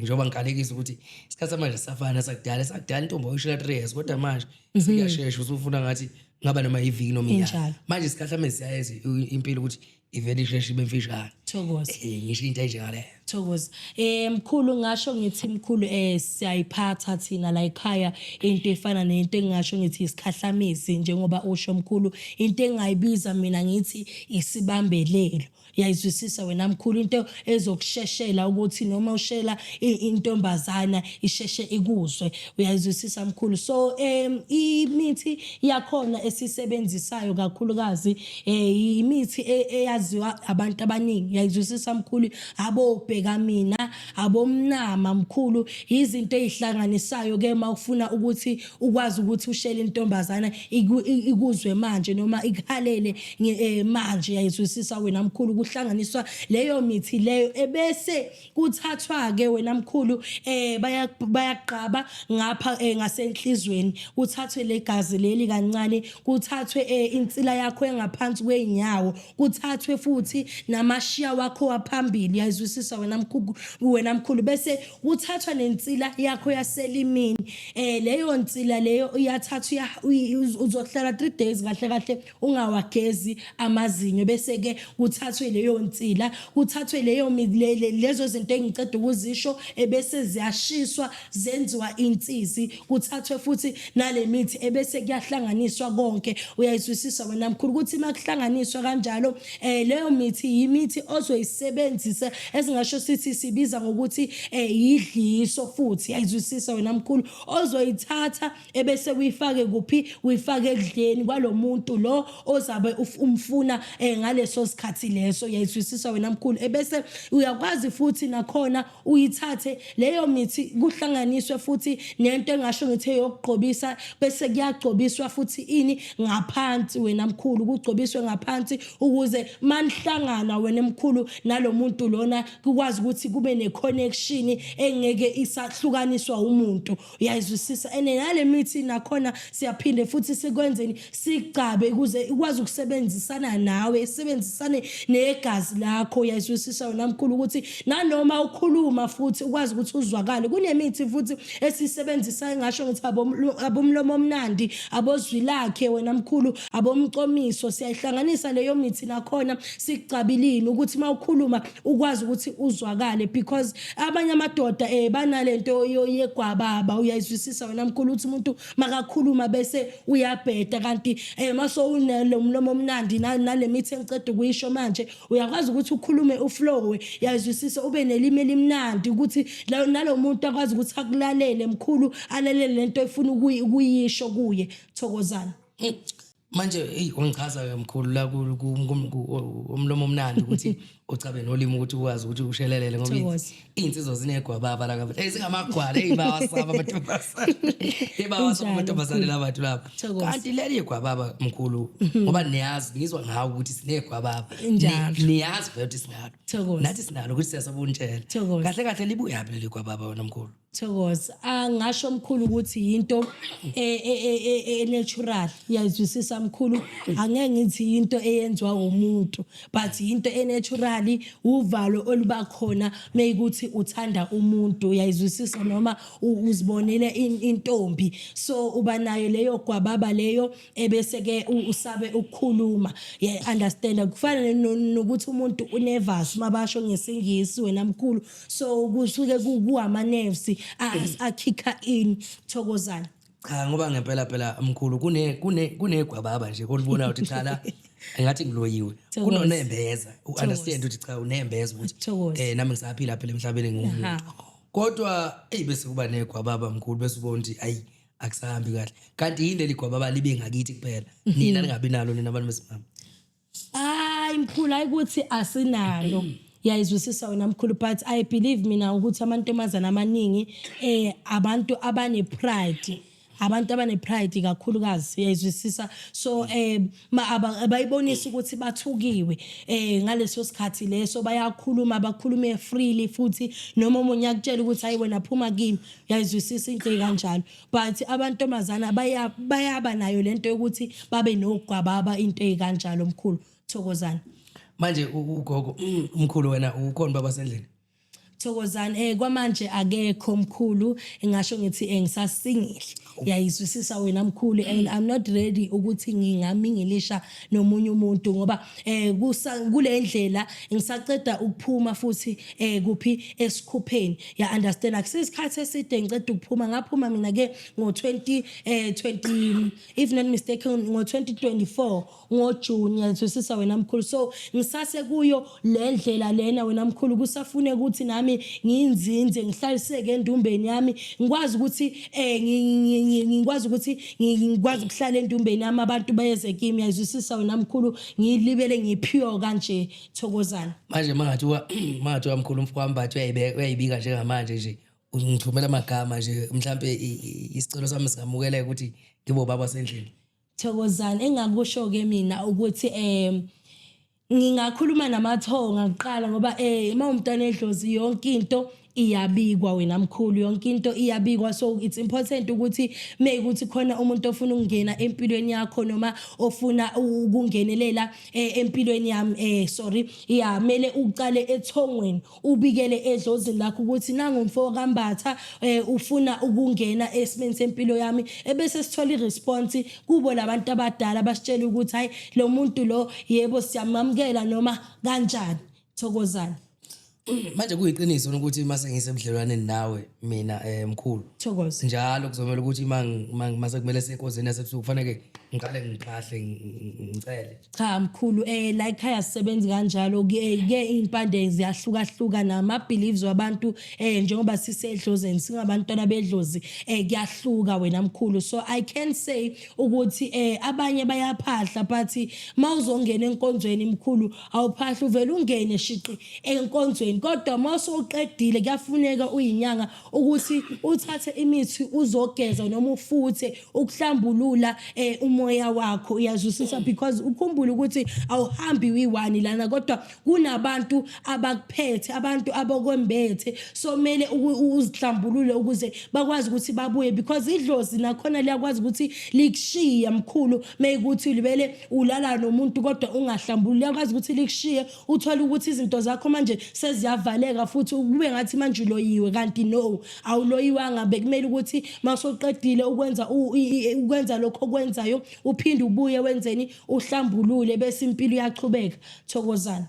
njengoba ngikalekisa ukuthi isikhathi samanje safana sakudala. Sakudala intombi oyishela 3 years, kodwa manje sekuyashesha, usufuna ngathi ngaba noma iviki noma inyanga. Injalo. Manje isikhahlamezi siyayenza impilo ukuthi ivele isheshe ibe mfishane. Thokoza. Ngisho into enjengaleyo. Thokoza. Mkhulu, ngasho ngithi mkhulu, siyayiphatha thina la ekhaya into efana nento engingasho ngithi isikhahlamezi, njengoba usho mkhulu, into engayibiza mina ngithi isibambelelo. Uyayizwisisa wena mkhulu? Into ezokusheshela ukuthi noma ushela intombazana isheshe ikuzwe. Uyayizwisisa mkhulu? So imithi yakhona esisebenzisayo kakhulukazi, imithi eyaziwa abantu abaningi. Uyayizwisisa mkhulu? Abobheka mina, abomnama mkhulu, izinto ezihlanganisayo ke mawufuna ukuthi ukwazi ukuthi ushele intombazana ikuzwe manje noma ikuhalele manje. Uyayizwisisa wena mkhulu? Kuhlanganiswa leyo mithi leyo, ebese kuthathwa ke wena mkhulu, bayaqaba ngapha ngasenhlizweni, kuthathwe legazi leli kancane, kuthathwe insila yakho engaphansi kweinyawo, kuthathwe futhi namashiya wakho waphambili. Uyayizwisisa wena mkhulu? Wena mkhulu, bese kuthathwa nensila yakho yaselimini. Leyo nsila leyo iyathathwa, uzohlala 3 days kahle kahle ungawagezi amazinyo, bese ke kuthathwe leyo nsila, kuthathwe leyo lezo zinto engiceda ukuzisho, ebese ziyashiswa, zenziwa insizi, kuthathwe futhi nale mithi, ebese kuyahlanganiswa konke. Uyayizwisisa wena mkhulu ukuthi makuhlanganiswa kanjalo, leyo mithi yimithi ozoyisebenzisa, esingasho sithi sibiza ngokuthi yidliso futhi. Uyayizwisisa wena mkhulu? Ozoyithatha ebese uyifake kuphi? Uyifake ekudleni kwalomuntu lo ozabe umfuna ngaleso sikhathi leso. Uyayizwisisa wena mkhulu? Ebese uyakwazi futhi nakhona uyithathe leyo mithi, kuhlanganiswe futhi nento engasho ngithi eyokugqobisa, bese kuyagcobiswa futhi ini ngaphansi wena mkhulu, kugcobiswe ngaphansi ukuze Manihlangana wena mkhulu nalomuntu lona, kukwazi ukuthi kube ne-connection engeke isahlukaniswa umuntu, uyayizwisisa? And nale mithi nakhona siyaphinde futhi sikwenzeni, sigcabe ukuze ikwazi ukusebenzisana nawe, isebenzisane negazi lakho, uyayizwisisa wena mkhulu, ukuthi nanoma ukhuluma futhi ukwazi ukuthi uzwakale. Kunemithi futhi esiyisebenzisayo, ngasho ngithi abomlomo omnandi, abozwi lakhe wena mkhulu, abomcomiso. Siyayihlanganisa leyo mithi nakhona, sikucabilini ukuthi uma ukhuluma ukwazi ukuthi uzwakale, because abanye amadoda banalento yegwababa, uyayizwisisa wena mkhulu, ukuthi umuntu makakhuluma bese uyabheda. Kanti maso unalo mlomo omnandi nale mithi engiceda ukuyisho manje, uyakwazi ukuthi ukhulume uflowe, uyayizwisisa, ube nelimi elimnandi ukuthi nalo muntu akwazi ukuthi akulalele mkhulu, alalele lento efuna ukuyisho kuye. Thokozana. Manje eyi, ungichaza-ke mkhulu la umlomo omnandi, ukuthi ucabe nolimi ukuthi ukwazi ukuthi ushelelele, ngoba Thokoza. iy'nsizwa zinegwababa la kabantu. Eyi, singamagwala. Eyi, bawasaba amantombazane. Eyi, bawasaba Kunjalo, amantombazane la bantu laba. Thokoza. Kanti leli gwababa mkhulu, ngoba niyazi, ngizwa ngawe ukuthi sinegwababa. Injalo. Niyazi vele ukuthi sinalo. Thokoza. Nathi sinalo, ukuthi siyasabunitshela. Thokoza. Kahle kahle libuyaphi leli gwababa wena mkhulu? Thokoza. Angasho mkhulu ukuthi into e natural, uyayizwisisa mkhulu? Angeke ngithi into eyenziwa umuntu, but into e natural, uvalo oluba khona meyikuthi uthanda umuntu, uyayizwisisa, noma uzibonile intombi, so uba nayo leyo gwababa leyo, ebese ke usabe ukukhuluma, yeah, understand? Kufana nokuthi umuntu unervous, mabasho ngesingisi wena mkhulu, so kusuke kuwama nerves akhikha in. Thokozana. Cha, ngoba ngempela phela mkhulu kunegwababa nje kolibona ukuthi cha, la engathi ngiloyiwe. Thokoza. Kunonembeza, u-understand ukuthi cha, unembeza ukuthi Thokoza. Nami ngisaphila phela emhlabeni, ngumuntu. Kodwa eyi, bese kuba negwababa mkhulu, bese ubona ukuthi ayi, akusahambi kahle. Kanti yini leli gwababa libe ngakithi kuphela, nina ningabi nalo, nina abantu besimame? Hayi mkhulu, hayi ukuthi asinalo, yayizwisisa wena mkhulu, but I believe mina ukuthi amantombazana amaningi abantu abane pride, abantu abane pride kakhulukazi, uyayizwisisa? So abayibonisa ukuthi bathukiwe ngaleso sikhathi leso, bayakhuluma, bakhulume freely futhi, noma omunye akutshela ukuthi hayi wena, phuma kimi, uyayizwisisa, into kanjalo. But abantombazana bayaba nayo lento yokuthi babe nogwababa, into ezikanjalo mkhulu. Thokozana. Manje ugogo, umkhulu, wena ukhona baba sendlini? Thokozani. Kwamanje akekho mkhulu, ngisho ngithi ngisasingle, uyayizwisisa wena mkhulu, and I'm not ready ukuthi ngingamingilisha nomunye umuntu, ngoba kule ndlela ngisaceda ukuphuma futhi kuphi esikhupheni, ya understand? Akusisikhathi eside ngiceda ukuphuma, ngaphuma mina ke ngo 20 20, if not mistaken, ngo 2024 ngoJune, ngiyazwisisa wena mkhulu. So ngisase kuyo le ndlela lena wena mkhulu, kusafune ukuthi nami nginzinze, ngihlaliseke endumbeni yami, ngikwazi ukuthi ngikwazi ukuthi ngikwazi ukuhlala endumbeni yami, abantu bayeze kimi, uyazwisisa wena mkhulu, ngilibele ngipure kanje. Thokozana. Manje mangathiwa mkhulu, umfo wami bathi uyayibika njengamanje nje, ungithumela amagama nje, mhlambe isicelo sami singamukeleka ukuthi ngibe ubaba sendlini? Thokozani. Engakusho ke mina ukuthi ngingakhuluma namathonga kuqala, ngoba uma umntwana edlozi yonke into iyabikwa wena mkhulu, yonke into iyabikwa. So it's important ukuthi mayikuthi khona umuntu ofuna ukungena empilweni yakho noma ofuna ukungenelela empilweni yami, sorry, ya, mele uqale ethongweni, ubikele edlozini lakho ukuthi nangumfo kaMbatha ufuna ukungena esimeni sempilo yami, ebese sithola iresponse kubo labantu abadala, basitshela ukuthi hayi, lo muntu lo yebo siyamamukela noma kanjani. Thokozani. Manje kuyiqiniso ukuthi mase ngisebudlelwaneni nawe mina mkhulu, Thokoza. njalo kuzomela ukuthi mase kumele senkonzweni yasebusuku kufanele ngiqale ngiphahle, ngicele? Cha mkhulu, la ekhaya sisebenzi kanjalo ke. Impande ziyahlukahluka nama beliefs wabantu, njengoba sisedlozini, singabantwana bedlozi, kuyahluka wena mkhulu. So I can say ukuthi abanye bayaphahla, but mawuzongena enkonzweni mkhulu, awuphahla, uvela ungene shiqi enkonzweni. ungangeni. Kodwa uma usewuqedile kuyafuneka uyinyanga ukuthi uthathe imithi uzogeza noma ufuthe ukuhlambulula umoya wakho, uyazwisisa? Because ukhumbule ukuthi awuhambi uyi-one lana, kodwa kunabantu abakuphethe, abantu abakwembethe, so kumele uzihlambulule ukuze bakwazi ukuthi babuye, because idlozi nakhona liyakwazi ukuthi likushiye mkhulu. Meyikuthi libele ulala nomuntu kodwa ungahlambululi, liyakwazi ukuthi likushiye, uthole ukuthi izinto zakho manje seziyavaleka futhi kube ngathi manje uloyiwe, kanti no, awuloyiwanga. Bekumele ukuthi mawusoqedile ukwenza lokho okwenzayo, uphinde ubuye wenzeni, uhlambulule, bese impilo iyachubeka. Thokozana.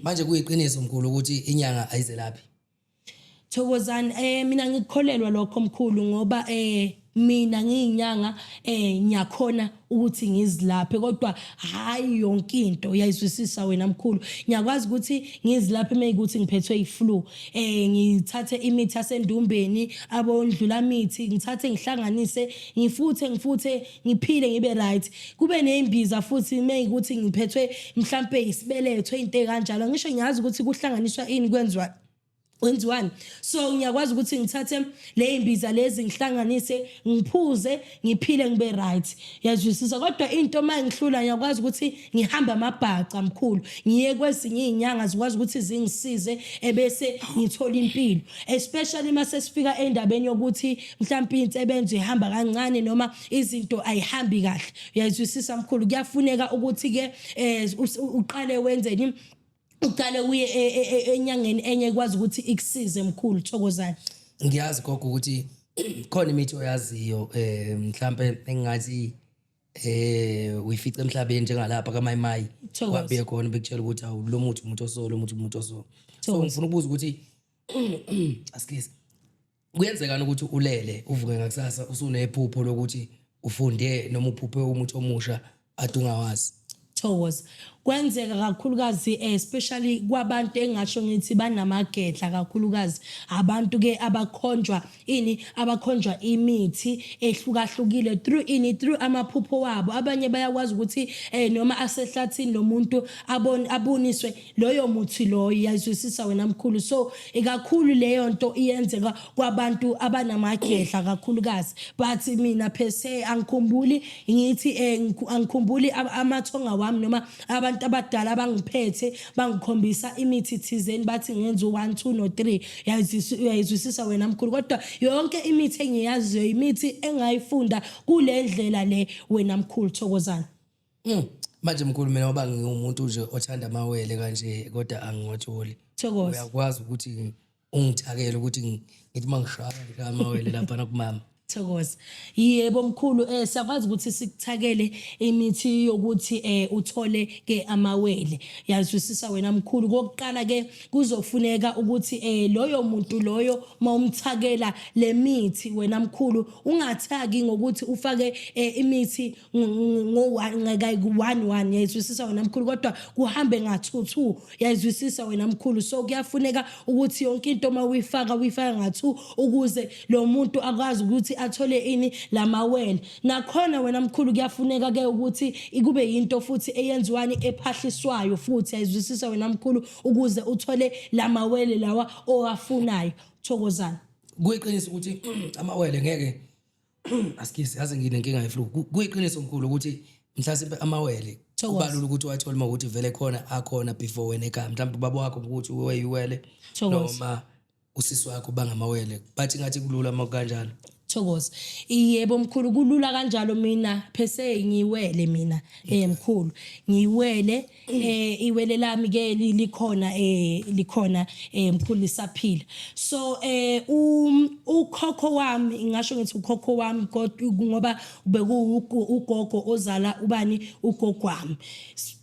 Manje kuyiqiniso mkhulu ukuthi inyanga ayizelaphi? Thokozani. Mina ngikukholelwa lokho mkhulu, ngoba mina ngiyinyanga, ngiyakhona ukuthi ngizilaphe, kodwa hayi yonke into, uyayizwisisa wena mkhulu. Ngiyakwazi ukuthi ngizilaphe meyikuthi ngiphethwe iflu, ngithathe imithi yasendumbeni, abondlula mithi, ngithathe ngihlanganise, ngifuthe ngifuthe, ngiphile, ngibe right. Kube nezimbiza futhi meyikuthi ngiphethwe mhlambe isibeletho, into ekanjalo. Ngisho ngiyazi ukuthi kuhlanganiswa ini, kwenziwa wenziwani, so ngiyakwazi ukuthi ngithathe le imbiza lezi, ngihlanganise, ngiphuze, ngiphile, ngibe right, yazwisisa? Kodwa into uma ngihlula, ngiyakwazi ukuthi ngihambe amabhaca mkhulu, ngiye kwezinye iy'nyanga zikwazi ukuthi zingisize, ebese ngithola impilo, especially uma sesifika endabeni yokuthi mhlawumpe insebenzo ihamba kancane noma izinto ayihambi kahle, uyayizwisisa mkhulu? Kuyafuneka ukuthi-ke uqale wenzeni, uqale uye enyangeni enye ikwazi ukuthi ikusize mkhulu. Thokozani. Ngiyazi gogo ukuthi khona imithi oyaziyo, mhlambe engathi uyifica emhlabeni, njengalapha kaMayimayi. Thokoza. Wabuye khona bekutshela ukuthi awu, lo muthi umuntu oso, lo muthi umuntu oso. So Thokoza. ngifuna ukubuza ukuthi, askies, kuyenzekani ukuthi ulele, uvuke ngakusasa usunephupho lokuthi ufunde noma uphuphe umuthi omusha ade ungawazi? Thokoza. Kwenzeka kakhulukazi, especially kwabantu engasho ngithi banamagedla kakhulukazi, abantu ke abakhonjwa ini, abakhonjwa imithi ehlukahlukile through ini, through amaphupho wabo. Abanye bayakwazi ukuthi noma asehlathini lo muntu abone, aboniswe loyo muthi loyo, uyazwisisa wena mkhulu? So ikakhulu leyo nto iyenzeka kwabantu abanamagedla kakhulukazi, but mina per se angikhumbuli ngithi angikhumbuli amathonga wami noma abantu abadala abangiphethe bangikhombisa imithi thizeni, bathi ngenza u-1, 2 no 3, uyayizwisisa wena mkhulu? Kodwa yonke imithi engiyaziyo imithi engayifunda kule ndlela le wena mkhulu. Thokozana. Manje mkhulu, mina ngoba ngingumuntu nje othanda amawele kanje kodwa angiwatholi. Thokoza. Uyakwazi ukuthi ungithakele ukuthi ngithi mangishaya ngishaya amawele lapha nakumama? Thokoza. Yebo mkhulu, siyakwazi ukuthi sikuthakele imithi yokuthi uthole ke amawele. Yazwisisa wena mkhulu? Kokuqala ke kuzofuneka ukuthi loyo muntu loyo mawumthakela lemithi wena mkhulu, ungathaki ngokuthi ufake imithi ngo 1 1, yayizwisisa wena mkhulu? Kodwa kuhambe nga 2 2, yayizwisisa wena mkhulu? So kuyafuneka ukuthi yonke into uma uyifaka, uyifaka nga 2 ukuze lo muntu akwazi ukuthi athole ini, lamawele. Nakhona wena mkhulu kuyafuneka ke ukuthi kube yinto futhi eyenziwani, ephahliswayo futhi, yayizwisisa wena mkhulu, ukuze uthole lamawele lawa owafunayo. Thokozana. Kuyiqiniso ukuthi amawele ngeke, askies, yazi nginenkinga yeflu. Kuyiqiniso mkhulu ukuthi mhlasimpe amawele Thokoza. kubalula ukuthi wathole uma ukuthi vele khona akhona before wena ekhaya, mhlawumbe ubaba wakho ukuthi uweyiwele Thokoza. noma usisi wakho bangamawele, bathi ngathi kulula uma kanjalo? Thokoza. Yebo mkhulu, kulula kanjalo. Mina phese ngiwele mina, mkhulu, ngiwele, iwele lami ke likhona, likhona mkhulu, lisaphila. So ukhokho wami, ngisho ngithi ukhokho wami kodwa ngoba bekuugogo ozala ubani, ugogo wami,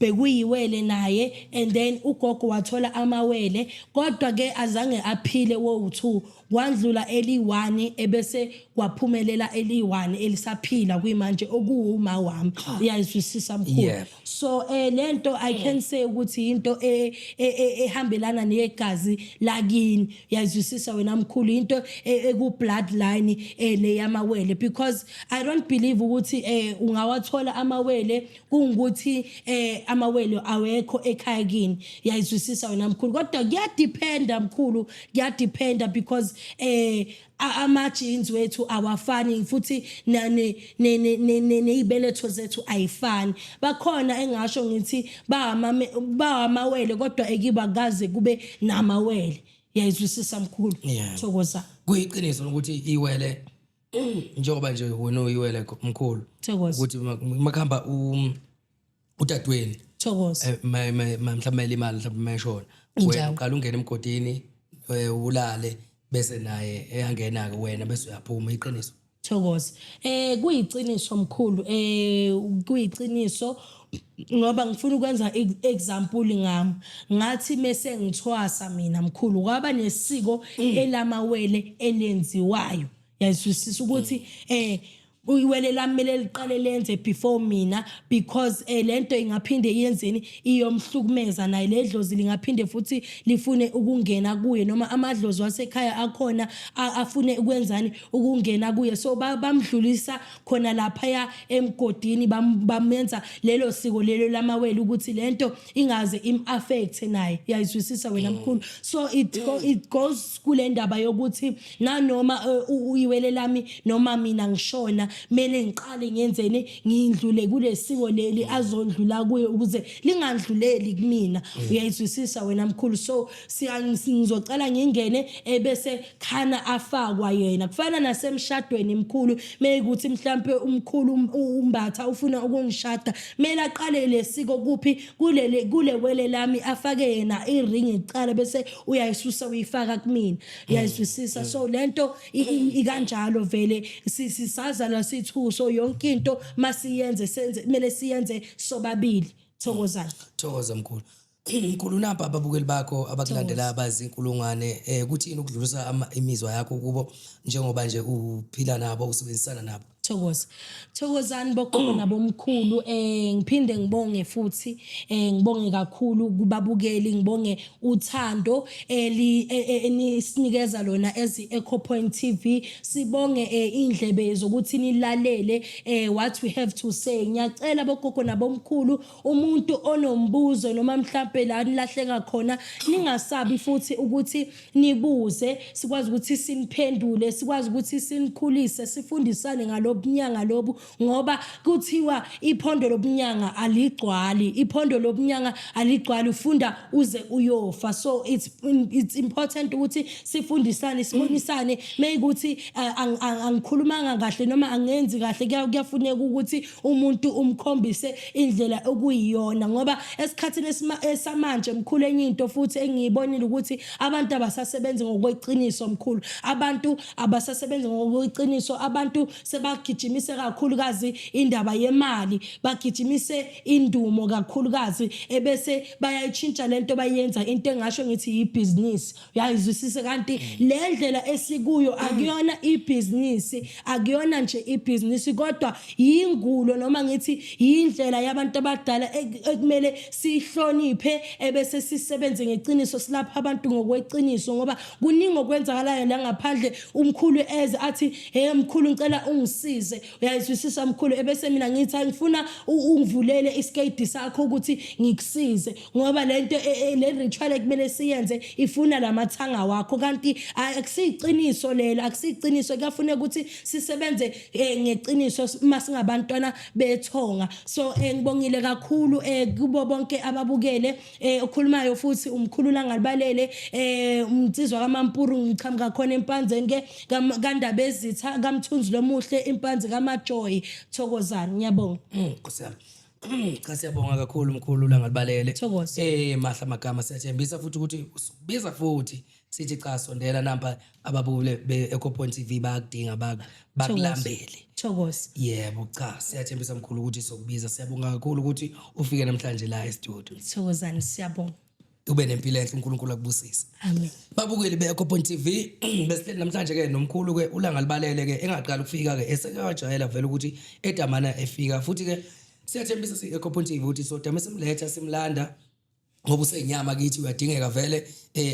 bekuyiwele naye, and then ugogo wathola amawele, kodwa ke azange aphile wo2, kwandlula eli1 ebese. Kwaphumelela eliyi-one elisaphila kuyimanje, okuwuma wami, uyayizwisisa mkhulu? So lento I can say ukuthi into ehambelana negazi lakini, uyayizwisisa wena mkhulu, into eku bloodline le yamawele, because I don't believe ukuthi ungawathola amawele kungukuthi amawele awekho ekhaya kini, uyayizwisisa wena mkhulu? Kodwa kuyadependa mkhulu, kuyadependa because ama-genes wethu awafani futhi neyibeletho zethu ayifani. Bakhona engasho ngithi bawamawele kodwa ekiba kaze kube namawele, uyayizwisisa mkhulu? Thokoza. Kuyiqiniso ukuthi iwele, njengoba nje wena uyiwele mkhulu, Thokoza. ukuthi makuhamba udadweni, Thokoza. Mhlawumbe elimali, mhlawumbe mayeshona, wena uqala ungena emgodini, ulale, bese naye eyangena-ke wena, bese uyaphuma, iqiniso? Thokoza. Kuyiqiniso mkhulu, kuyiqiniso ngoba ngifuna ukwenza example ngami. Ngathi mase ngithwasa mina mkhulu, kwaba nesiko elamawele elenziwayo. Yazwisisa ukuthi iwele lami kumele liqale lenze before mina, because lento ingaphinde iyenzeni, iyomhlukumeza naye. Le dlozi lingaphinde futhi lifune ukungena kuye, noma amadlozi wasekhaya akhona afune ukwenzani, ukungena kuye. So bamdlulisa khona laphaya emgodini, bamenza lelo siko lelo lamawele ukuthi lento ingaze im-affect naye, uyayizwisisa wena mkhulu? So it goes kule ndaba yokuthi nanoma iwele lami noma mina ngishona, kumele ngiqale ngenzeni, ngindlule kule siko leli azondlula kuye ukuze lingandluleli kumina, uyayizwisisa wena mkhulu? So ngizocela ngingene, ebese khana afakwa yena. Kufana nasemshadweni mkhulu, meyikuthi mhlambe umkhulu uMbatha ufuna ukungishada, kumele aqale lesiko kuphi? Kulele kule wele lami, afake yena iring ekuqala, bese uyayisusa uyifaka kumina, uyayizwisisa? So lento ikanjalo vele, sisazalwa sithu, so yonke into masiyenze senze kumele siyenze sobabili. Thokozani. Thokoza mkhulu. Mkhulu, napa ababukeli bakho abakulandela abazinkulungwane, kuthini ukudlulisa imizwa yakho kubo njengoba nje uphila nabo, usebenzisana nabo? Thokoza. Thokozani bogogo nabomkhulu. Ngiphinde ngibonge futhi, ngibonge kakhulu kubabukeli, ngibonge uthando eli enisinikeza lona as Echo Point TV. Sibonge indlebe zokuthi nilalele what we have to say. Ngiyacela bogogo nabomkhulu, umuntu onombuzo noma mhlambe la nilahleka khona, ningasabi futhi ukuthi nibuze, sikwazi ukuthi siniphendule, sikwazi ukuthi sinikhulise, sifundisane ngalobunyanga lobu, ngoba kuthiwa iphondo lobunyanga aligcwali, iphondo lobunyanga aligcwali, ufunda uze uyofa. So it's important ukuthi sifundisane, sibonisane. Meyikuthi angikhulumanga kahle noma angenzi kahle, kuyafuneka ukuthi umuntu umkhombise indlela okuyiyona, ngoba esikhathini esamanje mkhulu, enye into futhi engiyibonile ukuthi abantu abasasebenzi ngokweqiniso mkhulu, abantu abasasebenzi ngokweqiniso. Abantu sebagijimise kakhulukazi indaba yemali, bagijimise indumo kakhulukazi, ebese bayayitshintsha lento, bayenza into engasho ngithi yibhizinisi, uyayizwisisa? Kanti le ndlela esikuyo akuyona ibhizinisi, akuyona nje ibhizinisi, kodwa yingulo, noma ngithi yindlela yabantu abadala ekumele siyihloniphe, ebese sisebenze ngeqiniso, silapha abantu ngokweqiniso, ngoba kuningi okwenzakalayo la ngaphandle. Umkhulu eze athi, "Hey mkhulu, ngicela ungisize," uyayizwisisa mkhulu? Ebese mina ngithi, "Angifuna ungivulele iskate sakho ukuthi ngikusize, ngoba lento le ritual ekumele siyenze ifuna lamathanga wakho," kanti akusiqiniso lelo, akusiqiniso. Kuyafuneka ukuthi sisebenze ngeqiniso masingabantwana bethonga. So ngibongile kakhulu kubo bonke ababukele. Okhulumayo futhi umkhulu Langalibalele, umnsizwa kaMampuru, ngichamuka khona empanzeni ke kaNdaba ezitha kaMthunzi lomuhle, impanzi kaMajoy. Thokozani, ngiyabonga. Nkosi yami. Cha, siyabonga kakhulu mkhulu Langalibalele. Thokoza. Mahla magama, siyathembisa futhi ukuthi usibiza futhi sithi cha, sondela, nampa ababukele be Echo Point TV bayakudinga, bakulambele. Thokoza. Yebo, cha, siyathembisa mkhulu ukuthi sokubiza. Siyabonga kakhulu ukuthi ufike namhlanje la e-studio. Thokozani, siyabonga. Ube nempilo enhle, uNkulunkulu akubusise. Amen. Babukeli be-Ecophone TV, besihleli namhlanje ke nomkhulu ke uLanga Libalele ke engaqala ukufika ke, esekewajwayela vele ukuthi edamana efika. Futhi ke siyathembisa si-Ecophone TV ukuthi sodame simletha, simlanda, ngoba useyinyama kithi, uyadingeka vele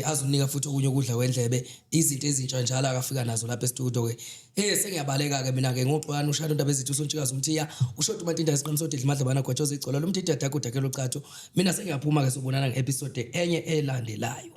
azonika futhi okunye ukudla kwendlebe, izinto ezintsha njalo akafika nazo lapha e-studio ke. Sengiyabaleka ke mina ke ngoxwana ushaya indaba ezithi uSontshikazi uMthiya, ushoda uMantinda, isiqinisodidla madlabana gwatshoza igcola lomthithi yadaka udakela ucatho. Mina sengiyaphuma ke, sobonana nge-episode enye elandelayo.